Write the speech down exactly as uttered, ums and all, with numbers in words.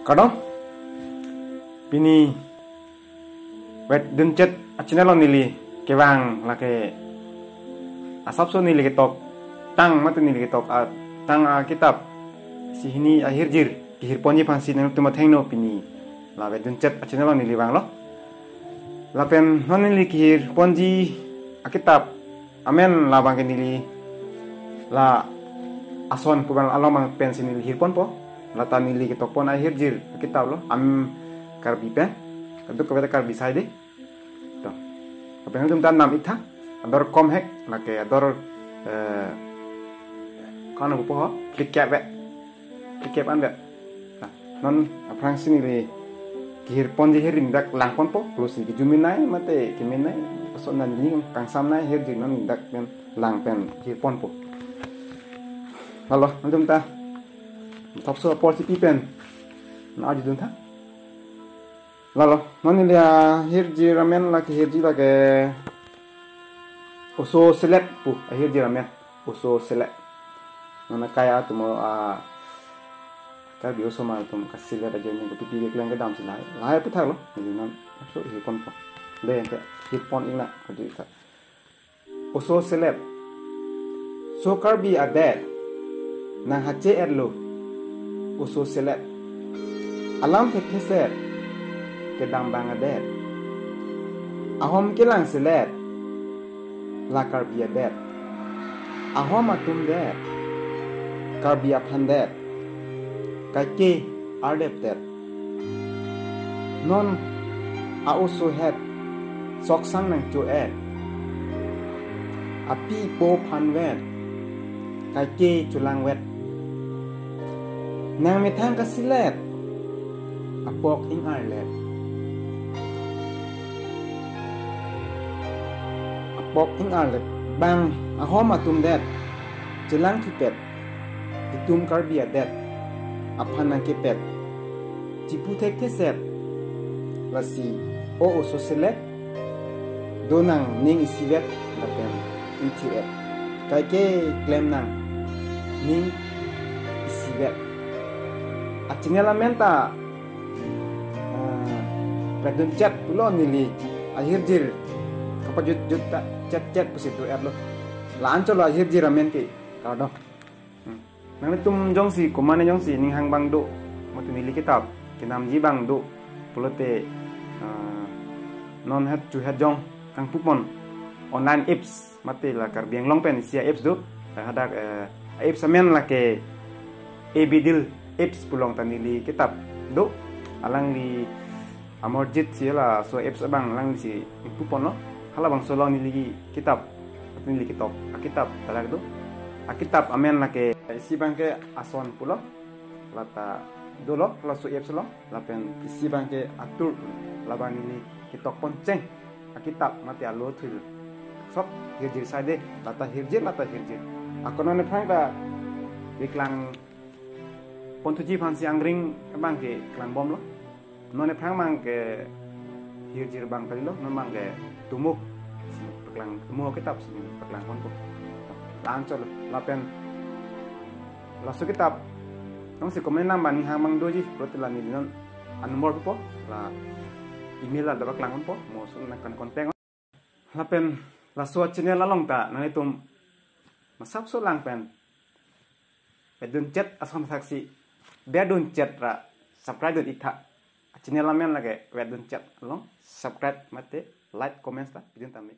Kardom. Pini Vet Dunchet a-channel along neli kevang lake asapso neli ketoktang mate neli ketok atang akitap isi hini ahirjir kehirponji aphansi nangtum athengno pini la Vet Dunchet a-channel along neli vanglo. Lapen non neli kehirponji akitap amen labang ke neli la Ason pu abang along abang pensi neli hirponpo. Lata neli ketokpon ahirjir akitap lo, am Karbi pen. Kadokave ta Karbi asai dei. To. Lapen nangtum ta nam ik tha. Ador kom hek, lake ador, eh, kano pupo ho, phlikep ve. Phlikep an ve. Nah, non aphrangsi neli kehirponji ahirjir dak langponpo, pulosi kejumenei mate kemenei, ason dan jini kangsamnei ahirjir non dak pen lang pen hirponpo. Lalo, nangtum ta thapso apor si pi pen nang arjudun tha. Lalo, non neli ahirjir amen lake hirjir lake oso selet pu ahirjir amen. Oso selet. Nana kaya atum a Karbi osomar atum kaselet ajoine kopi pi keklem kedam si lahai. Lahai aphuthak lo. Neli non thapso hirponpo. Dei, ante hirpon ik nang kadi tha. Oso selet. So Karbi adet nang hache-etlo. Oso selet. Alam thektheset kedam abang adet. Ahom kelang selet la Karbi adet. Ahom atum det, Karbi aphan det, kaike arlep det. Non a-oso het soksang nangcho-et. Api apo aphan vet, kaike cholangvet. Nang methang kaselet, apok ing-arlep. Apok ing-arlep. Bang ahom atum det chelangthupet, itum Karbi adet aphan nangkepet. Chipu thektheset, lasi o oso selet, do nang ning isivet lapen ingthir-et. Kaike klem nang ning isivet. A-channel amen ta, eh, Vet Dunchet pulo, neli ahirjir kapajutjut ta chetchet pusi do-etlo. La-an chotlo ahirjir amen ke, kardom. Hmm. Nanglitum jongsi, komatne jongsi ning hang abang do, mate neli kitap kenamji abang do pulote, ah, non het chu het jong kangpupon online apps mate la Karbi Anglong pen isi a-apps do. Eh, hadak, eh, apps amen lake Abidil apps pu along ta neli kitap do. Alangli Amarjit si laso apps abang alanglisi ingpuponlo. Halabangso along neli kitap, neli ketok akitap ta lake do. Akitap amen lake isi abang ke Ason pulo. Lata dolo laso apps along, lapen isi abang ke Atur, labang neli ketokpon cheng akitap mate alo thul. Sop hirjir asai dei, lata hirjir, lata hirjir. Ako non aphrang ta keklangponthuji aphansi angring abang ke klangbomlo. Non aphrang abang ke hirjir abang kalilo, non abang ke Tumuk. Paklang Tumuk akitap si paklangponpo. La-an chotlo, lapen laso kitap jongsi komatne nang abang ning hang abang doji pulote la neli non a-number pipo, la email la da paklangponpo, mo lason nang kan contact. Lapen laso channel along ta nanglitum masapso lang pen Vet Dunchet ason thaksi, Vet Dunchet ra subscribe dun ik tha. Channel amen lake Vet Dunchet along subscribe mate like comments ta pidun tame.